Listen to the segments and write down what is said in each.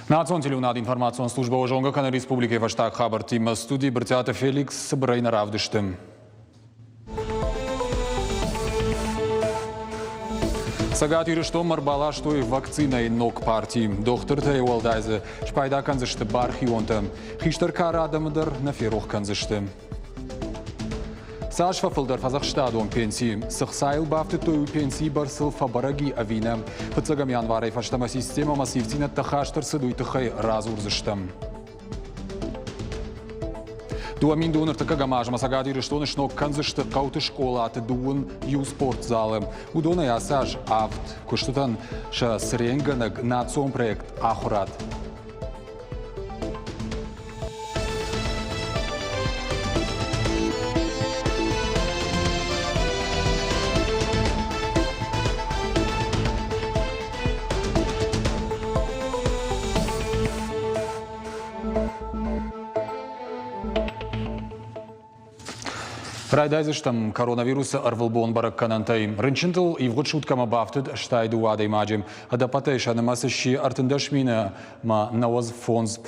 Национ телеуынад информацион службӕ зонгӕ кӕны республикӕйы фӕстаг хабӕрттимӕ. Студийы Брытъиаты Феликс цыбырӕй нӕ равдысты. Цӕгат Ирыстонмӕ ӕрбаластой вакцинӕйы ног парти. Дохтыртӕй уӕлдай дзы спайда кӕндзысты бархионтӕ. Хистӕр кары адӕмы дӕр нӕ ферох кӕндзысты. Цас фӕфылдӕр фӕдзӕхстадон пенси? Цы хцайыл бафтыдтой, уый пенсийы бӕрцыл фӕбӕрӕг и ӕви нӕ? Фыццӕгӕм январӕй фӕстӕмӕ системӕмӕ цы ивддзинӕдтӕ хаст ӕрцыд, уый тыххӕй радзурдзыстӕм. 2000 ӕртыккӕгӕм азмӕ Цӕгат Ирыстоны сног кӕндзысты хъӕуты скъолаты дыууын иу спортзалы. Уыдонӕй ацы аз авд куыстытӕн сӕ цыренгӕнӕг национ проект «Ахуырад». Райдайдзыстӕм коронавирусы ӕрвылбон бӕрӕггӕнӕнтӕй. Рынчынтыл ивгъуыд суткӕмӕ бафтыд 82 адӕймаджы. Ӕдӕппӕтӕй сӕ нымӕц сси 13 мины ӕмӕ 95.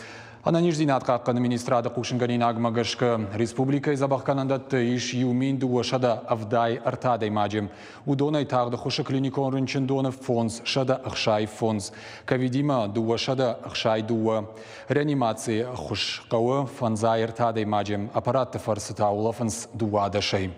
Ӕнӕниздзинад хъахъхъӕны министрады хъусынгӕнинагмӕ гӕсгӕ, республикӕйы дзӕбӕхгӕнӕндӕтты ис 1273 адӕймаджы. Уыдонӕй тагъд ӕххуысы клиникон рынчындоны 565, ковидимӕ 262. Реанимацийы ӕххуыс хъӕуы фӕндзай ӕртӕ адӕймаджы, аппаратты фӕрцы та улӕфынц дыууадӕсӕй.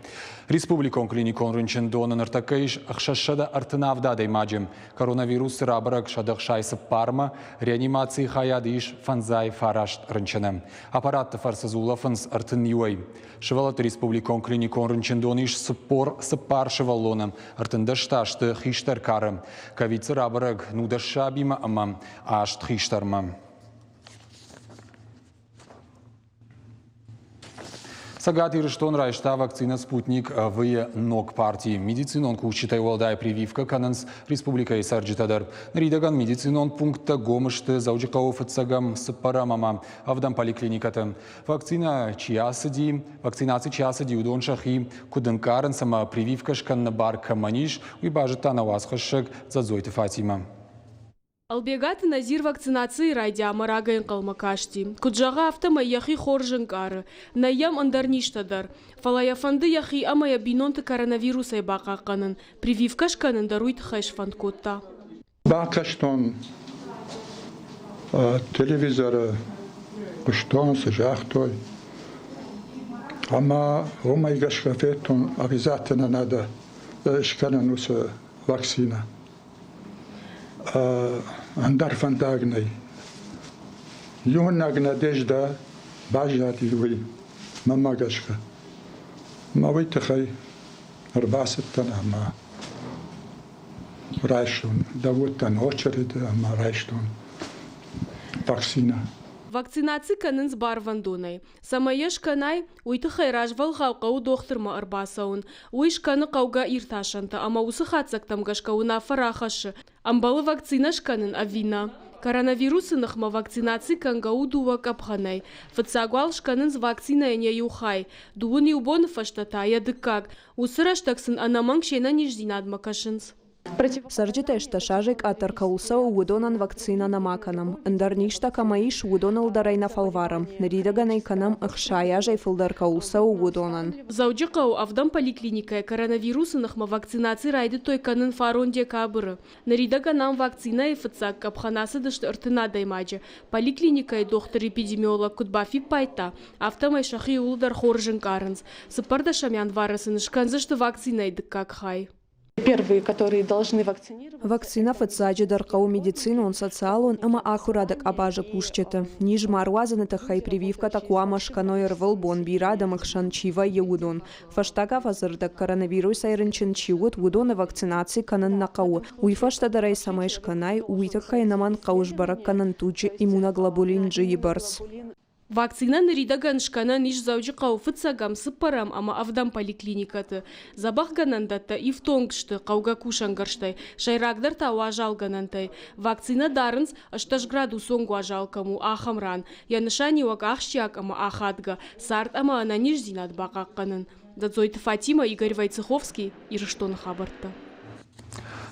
Республикон клиникон рынчындоны ныртӕккӕ ис 637 адӕймаджы. Коронавирусы рабӕрӕг 164-мӕ, реанимацийы хайады ис фӕндзай фараст рынчыны. Аппаратты фӕрцы дзы улӕфынц 31-ӕй. Сывӕллӕтты республикон клиникон рынчындон ис 44 сывӕллоны, 13 та сты хистӕр кары. Ковид дзы рабӕрӕг 19 сабимӕ ӕмӕ аст хистӕрмӕ. Цӕгат Ирыстон райста вакцинӕ «Спутник V-йы ног парти. Медицинон кусджытӕй уӕлдай прививкӕ кӕнынц республикӕйы цӕрджытӕ дӕр. Ныридӕгӕн медицинон пункттӕ гом сты Дзӕуджыхъӕуы фыццӕгӕм, цыппӕрӕм ӕмӕ ӕвдӕм поликлиникӕты. Вакцинӕ чи ацыди, вакцинаци чи ацыди, уыдон сӕхи куыд ӕнкъарынц ӕмӕ прививкӕ скӕныны бар кӕмӕн ис, уый базыдта нӕ уацхӕссӕг Дзӕдзойты Фатимӕ. Ӕлбегаты Назир вакцинацийы райдиамӕ рагӕй ӕнхъӕлмӕ касти. Куыд зӕгъы, афтӕмӕй йӕхи хорз ӕнкъары. Нӕй йӕм ӕндӕр низтӕ дӕр. Фӕлӕ йӕ фӕнды йӕхи ӕмӕ йӕ бинонты коронавирусӕй бахъахъхъӕнын. Прививкӕ скӕнын дӕр уый тыххӕй сфӕнд кодта. Бакастон телевизоры, хъуыстон, цы загътой. Ӕмӕ уымӕй гӕсгӕ федтон, обязательно надо скӕнын уыцы вакцинӕ. Ӕндӕр фӕндаг нӕй. Иунӕг Надеждӕ баззади уый, мӕнмӕ гӕсгӕ. Мӕ уый тыххӕй ӕрбацыдтӕн ӕмӕ райстон, лӕууыдтӕн очереды ӕмӕ райстон вакцинӕ. Вакцинаци кӕнынц барвӕндонӕй. Цӕмӕй йӕ скӕнай, уый тыххӕй развӕлгъау хъӕуы дохтырмӕ ӕрбацӕуын. Уый скӕны хъӕугӕ иртасӕнтӕ ӕмӕ уыцы хатдзӕгтӕм гӕсгӕ уынаффӕ рахӕссы, ӕмбӕлы вакцинӕ скӕнын ӕви нӕ. Коронавирусы ныхмӕ вакцинаци кӕнгӕ у дыууӕ къӕпхӕнӕй. Фыццаг уал скӕнынц вакцинӕйӕн йӕ иу хай, дыууын иу боны фӕстӕ та йӕ дыккаг. Уыцы рӕстӕг сын ӕнӕмӕнг се нӕниздзинадмӕ кӕсынц. Цӕрджытӕ стӕсазӕй къаддӕр кӕуыл цӕуы, уыдонӕн вакцинӕ нӕма кӕнӕм. Ӕндӕр низтӕ кӕмӕ ис, уыдоныл дӕр ӕй нӕ фӕлварӕм. Ныридӕгӕн ӕй кӕнӕм, 60 азӕй фылдӕр кӕуыл цӕуы, уыдонӕн. Дзӕуджыхъӕуы ӕвдӕм поликлиникӕйы коронавирусы ныхмӕ вакцинаци райдыдтой кӕнын фарон декабры. Ныридӕгӕн ам вакцинӕйы фыццаг къӕпхӕн ацыдысты 30 адӕймаджы. Поликлиникӕйы дохтыр-эпидемиолог куыд бафиппайдта, афтӕмӕй сӕхи иууылдӕр хорз ӕнкъарынц. Цыппӕрдӕсӕм январы сын скӕндзысты вакцинӕйы дыккаг хай. Первые, которые должны вакцинироваться. Вакцинӕ фыццаджыдӕр хъӕуы медицинон, социалон ӕмӕ ахуырады къабазы кусджыты. Низ ма руадзыны тыххӕй прививкӕтӕ хъуамӕ скӕной ӕрвылбон, бирӕ адӕмы хсӕн чи вӕййы, уыдон. Фӕстаг афӕдзы рдӕг коронавирусӕй рынчын чи уыд, уыдоны вакцинаци кӕнын нӕ хъӕуы. Уый фӕстӕ дӕр ӕй цӕмӕй скӕнай, уый тыххӕй ӕнӕмӕнг хъӕуы сбӕрӕг кӕнын туджы иммуноглобулин G-йы бӕрц. Вакцинӕ ныридӕгӕн скӕнӕн ис Дзӕуджыхъӕуы фыццӕгӕм, цыппӕрӕм ӕмӕ ӕвдӕм поликлиникӕты. Дзӕбӕхгӕнӕндӕттӕ ифтонг сты хъӕугӕ кусӕнгӕрзтӕй, сӕйрагдӕр та уазалгӕнӕнтӕй. Вакцинӕ дарынц, 80 градусон уазал кӕм у, ахӕм ран. Йӕ нысаниуӕг ахсджиаг ӕмӕ ахадгӕ, цард ӕмӕ ӕнӕниздзинад бахъахъхъӕнын. Дзодзойты Фатимӕ, Игорь Войцеховский, Ирыстоны хабӕрттӕ.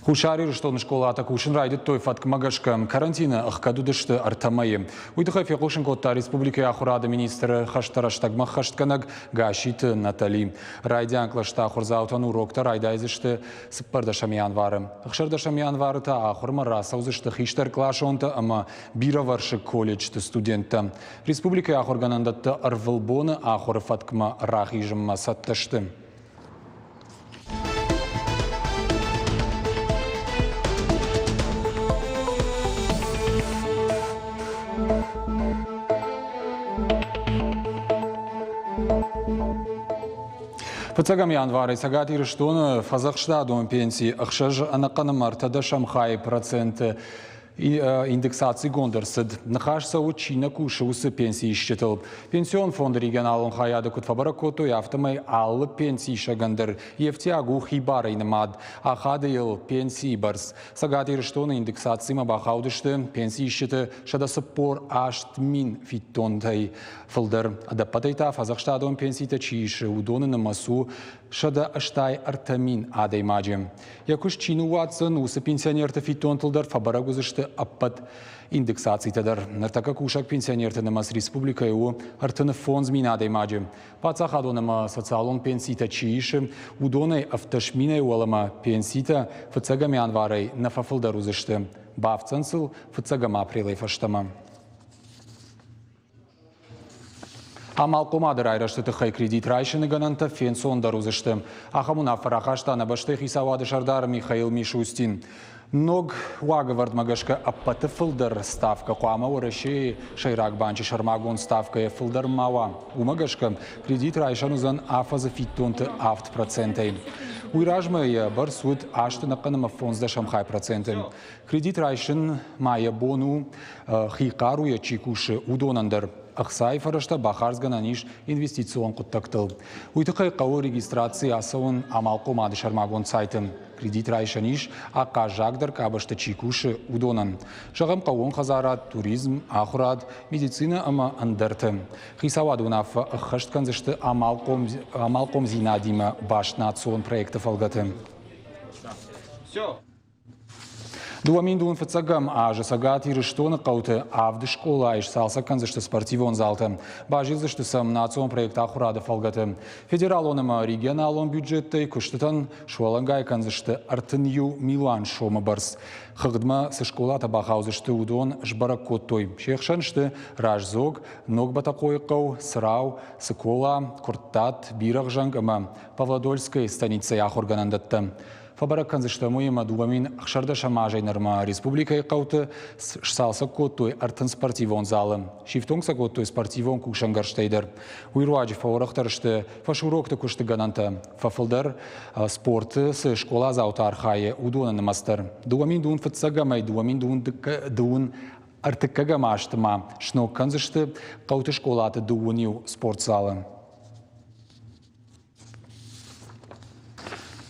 Хуссар Ирыстоны скъолатӕ кусын райдыдтой фӕткмӕ гӕсгӕ. Карантины ӕхгӕд уыдысты ӕртӕ мӕйы. Уый тыххӕй фехъусын кодта республикӕйы ахуырады министры хӕсты рӕстӕгмӕ ххӕстгӕнӕг Гасситы Натали. Райдиан кълӕсты ахуырдзаутӕн уроктӕ райдайдзысты цыппӕрдӕсӕм январы. Ӕхсӕрдӕсӕм январы та ахуырмӕ рацӕудзысты хистӕркъласонтӕ ӕмӕ бирӕвӕрсыг колледжты студенттӕ. Республикӕйы ахуыргӕнӕндӕтты ӕрвылбоны ахуыры фӕткмӕ рахизынмӕ цӕттӕ сты. Фыццӕгӕм январы Цӕгат Ирыстоны фӕдзӕхстадон пенси ӕхсӕз ӕнӕхъӕн ӕмӕ ӕртӕдӕсӕм хайы проценты индексацигонд ӕрцыд. Ныхас цӕуы, чи нӕ кусы, уыцы пенсиисджытыл. Пенсион фонды регионалон хайады куыд фӕбӕрӕг кодтой, афтӕмӕй алы пенсиисӕгӕн дӕр йе фтиаг у хибарӕй нымад, ахады йыл пенсийы бӕрц. Цӕгат Ирыстоны индексацимӕ бахаудысты пенсиисджыты 148 мин фиддонтӕй фылдӕр. Ӕдӕппӕтӕй та фӕдзӕхстадон пенситӕ чи исы, уыдоны нымӕц у 183 мин адӕймаджы. Йӕ куыст чи ныууадздзӕн, уыцы пенсионерты фиддонтыл дӕр фӕбӕрӕг уыдзысты ӕппӕт индексацитӕ дӕр. Ныртӕккӕ кусӕг пенсионерты нымӕц республикӕйы у 35 мин адӕймаджы. Паддзахадон ӕмӕ социалон пенситӕ чи исы, уыдонӕй 17 минӕй уӕлӕмӕ пенситӕ фыццӕгӕм январӕй нӕ фӕфылдӕр уыдзысты. Бафтдзӕн сыл фыццӕгӕм апрелӕй фӕстӕмӕ. Амалхъомады райрӕзты тыххӕй кредит райсыны гӕнӕнтӕ фенцондӕр уыдзысты. Ахӕм уынаффӕ рахаста нӕ бӕстӕйы хицауады сӕрдар Михаил Мишустин. Ног уагӕвӕрдмӕ гӕсгӕ ӕппӕты фылдӕр ставкӕ хъуамӕ Уӕрӕсейы сӕйраг банчы сӕрмагонд ставкӕйӕ фылдӕр ма уа. Уымӕ гӕсгӕ кредит райсӕн уыдзӕн афӕдзы фиддонты 7 процентӕй. Уый размӕ йӕ бӕрц уыд азты ӕнӕхъӕн ӕмӕ фондздӕсӕм хай проценты. Кредит райсын ма йӕ бон у, хи хъаруйӕ чи кусы, уыдонӕн дӕр. Ӕхцайы фӕрӕзтӕ бахардзгӕнӕн ис инвестицион хъуыддӕгтыл. Уый тыххӕй хъӕуы регистраци ацӕуын амалхъомады сӕрмагонд сайты. Кредит райсӕн ис, ахъаззагдӕр къабӕзты чи кусы, уыдонӕн. Зӕгъӕм, хъӕууон хӕдзарад, туризм, ахуырад, медицинӕ ӕмӕ ӕндӕрты. Хицауады уынаффӕ ӕххӕст кӕндзысты амалхъомдзинадимӕ баст национ проекты фӕлгӕты. Все. 2000 фыццӕгӕм азы Цӕгат Ирыстоны хъӕуты авд скъолайы сцалцӕг кӕндзысты спортивон залтӕ. Базилдзысты сӕм национ проект ахуырады фӕлгӕты. Федералон ӕмӕ регионалон бюджеттӕй куыстытӕн суӕлӕнгай кӕндзысты 31 милуан сомы бӕрц. Хыгъдмӕ цы скъолатӕ бахаудзысты, уыдон сбӕрӕг кодтой. Се хсӕн сты Раздзог, Ног Бӕтӕхъойы хъӕу, Цырау, Цыкола, Куырттат, Бирӕгъзӕнг ӕмӕ Павлодольскӕйы станицӕйы ахуыргӕнӕндӕттӕ. Фӕбӕрӕг кӕндзыстӕм уыимӕ 2016 азӕй нырмӕ республикӕйы хъӕуты сцалцӕг кодтой 30 спортивон залы, сифтонг сӕ кодтой спортивон кусӕнгӕрзтӕй дӕр. Уый руаджы фӕуӕрӕхдӕр сты фӕсурокты куысты гӕнӕнтӕ, фӕфылдӕр спорты цы скъоладзаутӕ архайы, уыдоны нымӕц дӕр. 2000 фыццӕгӕмӕй 2002 ӕртыккӕгӕм азты ма сног кӕндзысты хъӕуты скъолаты дыууын иу спортзалы.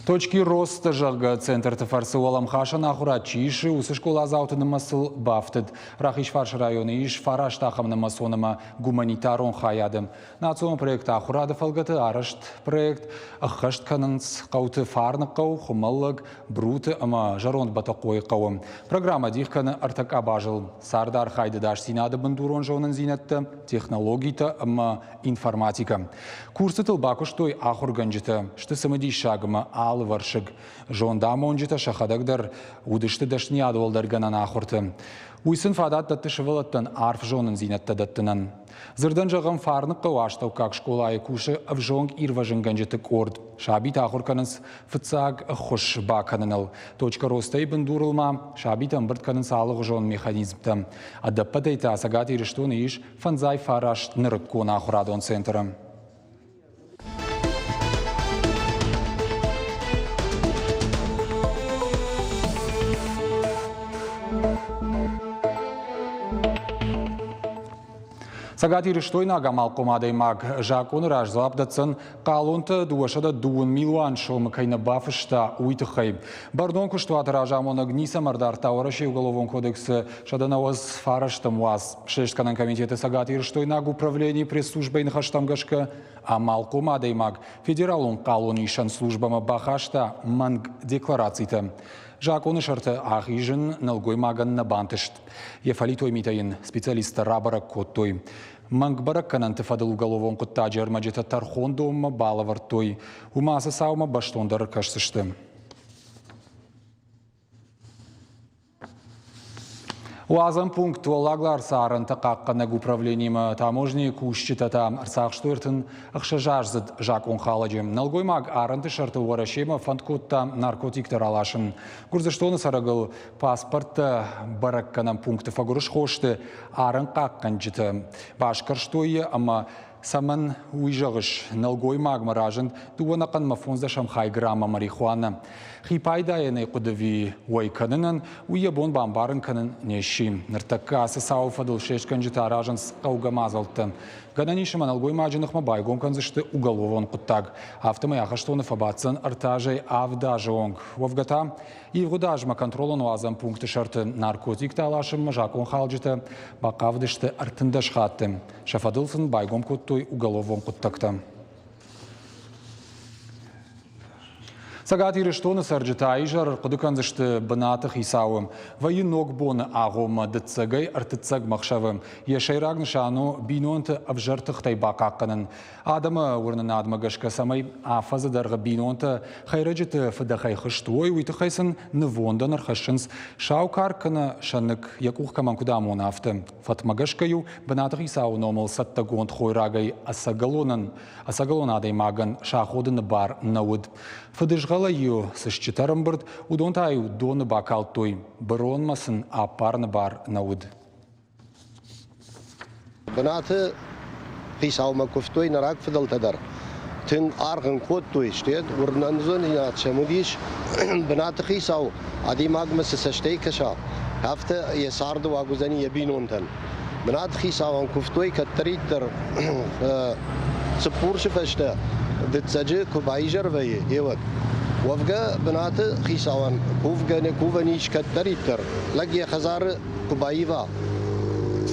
Точки роста, зӕгъгӕ, центрты фӕрцы уӕлӕмхасӕн ахуырад чи исы, уыцы скъоладзауты нымӕцыл бафтыд. Рахизфарсы районы ис фараст ахӕм нымӕцон ӕмӕ гуманитарон хайады. Национ проект ахуырады фӕлгӕты арӕзт проект ӕххӕст кӕнынц хъӕуты Фарныхъӕу, Хуымӕллӕг, Бруты ӕмӕ Зӕронд Бӕтӕхъойы хъӕуы. Программӕ дих кӕны ӕртӕ къабазыл – цардархайды дӕсдзинады бындурон зонындзинӕдтӕ, технологитӕ ӕмӕ информатикӕ. Курсытыл бакуыстой ахуыргӕнджытӕ, сты цымыдисаг ӕмӕ алывӕрсыг. Зондамонджытӕ сӕхӕдӕг дӕр уыдысты дӕсныйад уӕлдӕргӕнӕн ахуырты. Уый сын фадат дӕтты сывӕллӕттӕн арф зонындзинӕдтӕ дӕттынӕн. Дзырдӕн зӕгъӕм, Фарныхъӕуы астӕуккаг скъолайы кусы ӕвзонг ирвӕзынгӕнджыты къорд. Сабитӕ ахуыр кӕнынц фыццаг ӕххуыс бакӕныныл. Точка ростӕй бындурыл ма сабитӕ ӕмбырд кӕнынц алыгъуызон механизмтӕ. Ӕдӕппӕтӕй та Цӕгат Ирыстоны ис фӕндзай фараст нырыккон ахуырадон центры. Цӕгатирыстойнаг амалхъом адӕймаг закъоны раз дзуапп дӕтдзӕн хъалонтӕ 202 милуан сомы кӕй нӕ бафыста, уый тыххӕй. Бӕрнон куыстуаты разамонӕг ницӕмӕ ӕрдардта Уӕрӕсейы Уголовон кодексы 199 уац. Слестгӕнӕн комитеты цӕгатирыстойнаг управленийы пресс-службӕйы ныхӕстӕм гӕсгӕ, Амалхъом адӕймаг федералон хъалонисӕн службӕмӕ бахаста мӕнг декларацитӕ. Закъоны сӕрты ахизын нӕлгоймагӕн нӕ бантыст. Йӕ фӕлитой митӕ йын специалисттӕ рабӕрӕг кодтой. Мӕнг бӕрӕггӕнӕнты фӕдыл уголовон хъуыддаджы ӕрмӕджытӕ тӕрхондонмӕ балӕвӕрдтой. Уымӕ ацы цаумӕ бӕстондӕр ӕркӕсдзысты. Уадзӕн пункт Уӕллаг Ларсы арӕнтӕ хъахъхъӕнӕг управленимӕ таможнийы кусджытӕ та ӕрцахстой 36-аздзыд закъонхалӕджы. Нӕлгоймаг арӕнты сӕрты Уӕрӕсемӕ фӕнд кодта наркотиктӕ раласын. Гуырдзыстоны цӕрӕгыл паспорттӕ бӕрӕггӕнӕн пункты фӕгуырысхо сты арӕнхъахъхъӕнджытӕ. Басгӕрстой йӕ ӕмӕ цӕмӕн уый зӕгъыс, нӕлгоймагмӕ разынд дыууӕ нӕхъӕнмӕ фондздӕсӕм хай граммӕ марихуана. Хи пайдайӕн ӕй хъуыдыви уӕй кӕнынӕн, уый йӕ бон бамбарын кӕнын не сси. Ныртӕккӕ ацы цауы фӕдыл се скӕнджытӕ аразынц хъӕугӕ мадзӕлттӕ. Гӕнӕн ис ӕмӕ нӕлгоймаджы ныхмӕ байгом кӕндзысты уголовон хъуыддаг. Афтӕмӕй ахӕстоны фӕбаддзӕн ӕртӕ азӕй авд азы онг. Уӕвгӕ та Ивгъуыд азмӕ контролон-уадзӕн пункты сӕрты наркотиктӕ аласынмӕ закъонхалджытӕ бахъавыдысты 13 хатты. Сӕ фӕдыл сын байгом кодтой уголовон хъуыддӕгтӕ. Цӕгат Ирыстоны цӕрджытӕ изӕр хъуыды кӕндзысты бынаты хицауы. Вӕййы ног боны агъоммӕ дыццӕгӕй ӕртыццӕгмӕ ӕхсӕвы. Йӕ сӕйраг нысан у бинонты ӕвзӕр тыхтӕй бахъахъхъӕнын. Адӕмы уырнынадмӕ гӕсгӕ, цӕмӕй афӕдзы дӕргъы бинонтӕ хӕйрӕджыты фыдӕхӕй хызт уой, уый тыххӕй сын нывондӕн ӕрхӕссынц сау карк кӕнӕ сӕныкк, йӕ къух кӕмӕн куыд амона, афтӕ. Фӕтмӕ гӕсгӕ-иу бынаты хицауы номыл цӕттӕгонд хойрагӕй ӕцӕгӕлонӕн, ӕцӕгӕлон адӕймагӕн саходыны бар нӕ уыд. Фыдызгъӕлӕй-иу цы стджытӕ ӕрӕмбырд, уыдон та-иу доны бакалдтой, быронмӕ сын аппарыны бар нӕ уыд. Бынаты хицаумӕ куывтой нӕ рагфыдӕлтӕ дӕр. Тынг аргъ ын кодтой, стӕй уырнӕндзинад сӕм уыдис, бынаты хицау адӕймагмӕ цы цӕстӕй кӕса, афтӕ йӕ царды уаг уыдзӕни йӕ бинонтӕн. Бынаты хицауӕн куывтой кӕддӕриддӕр Цыппурсы фӕстӕ дыццӕджы куы баизӕр вӕййы, йеуӕд. Уӕвгӕ бынаты хицауӕн кувгӕ нӕ кувӕн ис кӕддӕриддӕр. Лӕг йӕ хӕдзары куы баива,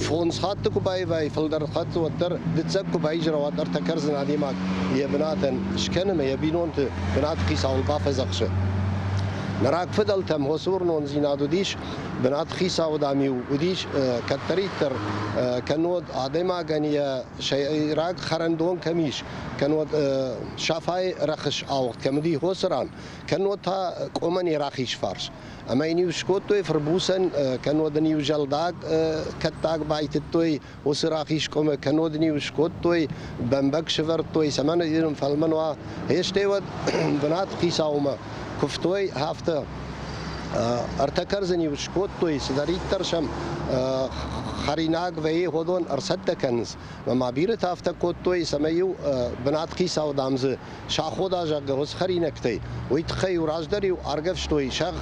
фондз хатты куы баивай, фылдӕр хатт уӕддӕр дыццӕг куы баизӕра, уӕд ӕртӕ кӕрдзын адӕймаг йӕ бынатӕн скӕны ӕмӕ йӕ бинонты бынаты хицауыл бафӕдзӕхсы. Нӕ рагфыдӕлтӕм уыцы уырнондзинад уыдис, бынаты хицауы дам-иу уыдис кӕддӕриддӕр, кӕннод адӕймагӕн йӕ сӕйраг хӕрӕндон кӕм ис, кӕннод Сафайы рӕхыс ауыгъд кӕм уыди, уыцы ран, кӕннод та къуымӕн йӕ рахиз фарс. Ӕмӕ йын-иу скодтой фырбуцӕн, кӕннод ын-иу зӕлдаг кӕттаг байтыдтой уыцы рахиз къуымы, кӕннод ын-иу скодтой, бӕмбӕг сӕвӕрдтой, цӕмӕн йын фӕлмӕн уа. Стӕй уӕд бынат хицаумӕ куывтой афтӕ. Ӕртӕ кӕрдзын-иу скодтой, цыдӕриддӕр сӕм хӕринаг вӕййы, уыдон ӕрцӕттӕ кӕнынц. Ӕмӕ ма бирӕтӕ афтӕ кодтой, цӕмӕй-иу бынат хицау, дам дзы сахода, зӕгъгӕ, уыцы хӕринӕгтӕй, уый тыххӕй-иу раздӕр-иу аргӕвстой сӕгъ.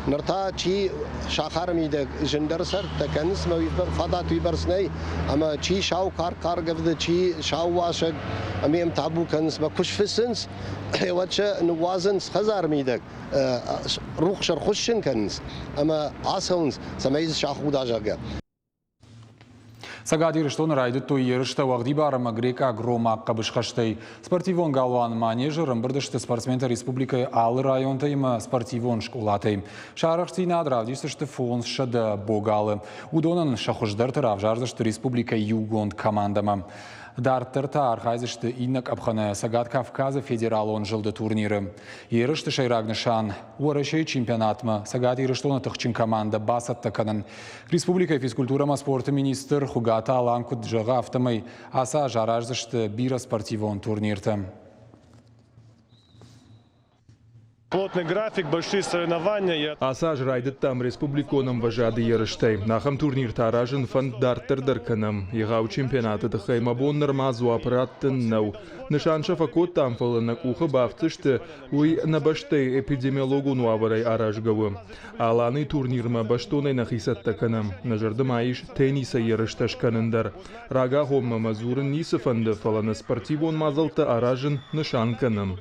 Ныр та чи сахары мидӕг зындӕр цӕрдтӕ кӕнынц, мӕ фадат уыйбӕрц нӕй, ӕмӕ чи сау карк аргӕвды, чи сау уасӕг, ӕмӕ йӕм табу кӕнынц, мӕ куы сфыцынц, уӕд сӕ ныууадзынц хӕдзары мидӕг, рухс ӕрхуыссын кӕнынц ӕмӕ ацӕуынц, цӕмӕй дзы сахуда, зӕгъгӕ. Цӕгат Ирыстоны райдыдтой ерыстӕ уӕгъдибар ӕмӕ грекъаг-ромаг хъӕбысхӕстӕй. Спортивон галуан Манеж-ы ӕрӕмбырд сты спортсментӕ республикӕйы алы районтӕй ӕмӕ спортивон скъолатӕй. Сӕ арӕхстдзинад равдисдзысты 500 богалы. Уыдонӕн сӕ хуыздӕрты равзардзысты республикӕйы иугонд командӕмӕ. Дарддӕр та архайдзысты иннӕ къӕпхӕны Цӕгат Кавказы федералон зылды турниры. Ерысты сӕйраг нысан – Уӕрӕсейы чемпионатмӕ Цӕгат Ирыстоны тыхджын командӕ бацӕттӕ кӕнын. Республикӕйы физкультурӕ ӕмӕ спорты министр Хуыгаты Алан куыд зӕгъы, афтӕмӕй ацы аз араздзысты бирӕ спортивон турниртӕ. Плотный график, большие соревнования. Ацы аз райдыдтам республикон ӕмвӕзады ерыстӕй. Ахӕм турниртӕ аразын фӕнд дарддӕр дӕр кӕнӕм. Егъау чемпионаты тыххӕй мӕ бон нырма дзуапп раттын нӕу. Нысан сӕ фӕкодтам, фӕлӕ нӕ къухы бафтдзысты, уый нӕ бӕстӕйы эпидемиологон уавӕрӕй аразгӕ у. Аланы турнирмӕ бӕстонӕй нӕхи цӕттӕ кӕнӕм. Нӕ зӕрды ма ис теннисӕй ерыстӕ скӕнын дӕр. Рагагъоммӕ мӕ дзурын ницы фӕнды, фӕлӕ нӕ спортивон мадзӕлттӕ аразын нысан кӕнӕм.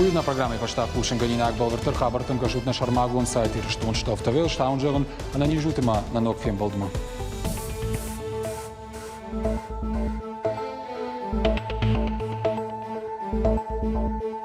Уый нӕ программӕйы фӕстаг хъусынгӕнинаг бӕлвырддӕр хабӕрттӕм кӕсут нӕ сӕрмагонд сайт Ирыстон Штофтовел. Стаун зӕгъын, ӕнӕниз ут ӕмӕ нӕ ног фембӕлдмӕ. Thank you.